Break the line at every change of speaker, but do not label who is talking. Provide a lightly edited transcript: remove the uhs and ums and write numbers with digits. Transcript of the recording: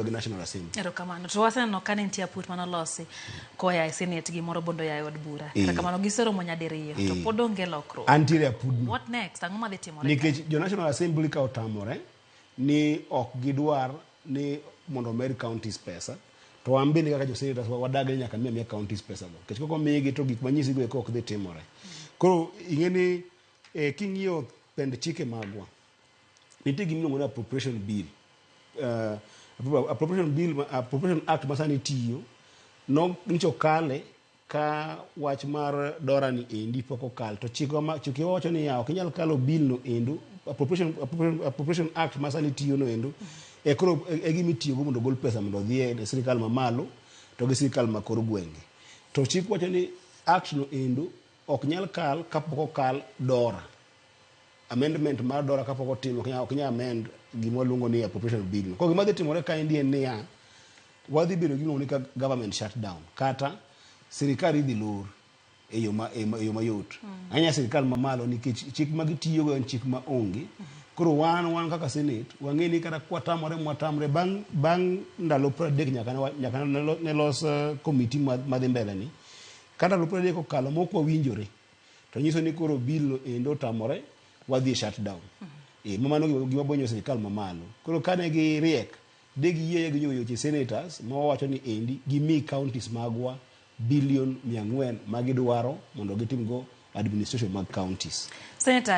gi National Assembly.
Erokamano. To waseneno ka ne nitie aput manolosi koa e Senate gi moro bondo ya e od bura. Kata kamano giseromo nyadiriyo to pod onge lokruok.
Antiere apudno.
What next? Ang'o madhi timore?
Nikech jo National Assembly ka otamore ni ok gidwar ni mondo omed counties pesa to wan bende kaka jo senators wadagi ni nyaka mi amiya counties pesa go. Nikech kok omigi to gik manyisi go eko ok dhi timore. Koro ing'e ni eh, king'iyo pend chike magwa nitie gima iluongo ni appropriation bill. Appropriation bill, appropriation act masani tiyo no nyocha okale ka wach mar dora ni endi pok okal to chikwa ma chikewa wacho niya ok inyal kalo bill no endo appropriation act masani tiyo no endo e koro e gima itiyogo mondo ogol pesa mondo odhi e sirikal mamalo to gi sirikal ma kor gwenge to chik wacho ni act no endo ok nyal kal kapok okal dora amendment mar dora kapok otim ok nyal amend gima waluongo ni appropriation bill no. Koro gima dhi timore kaendi en niya, wadhi bedo gi gimiluongo ni government shutdown kata sirikal idhi lor e yo ma, e yo mayot. Ahinya sirikal mamalo nikech chik ma gitiyogo en chik ma onge. Koro wan kaka Senate wang'e ni kata kwatamore mwatamre bang' ndalo 30 nyaka ne los committee madhi mbele ni ka ndalo 30 okalo mok wawinjore to nyiso ni koro bill no endo otamore wadhi e shutdown. E, mano gima bonyo sirikal mamalo. Koro kane giriek de giyie gi weche senators ma wawacho ni endi gimi counties magwa bilion 400 ma gidwaro mondo gitimgo administration mag counties.
Senator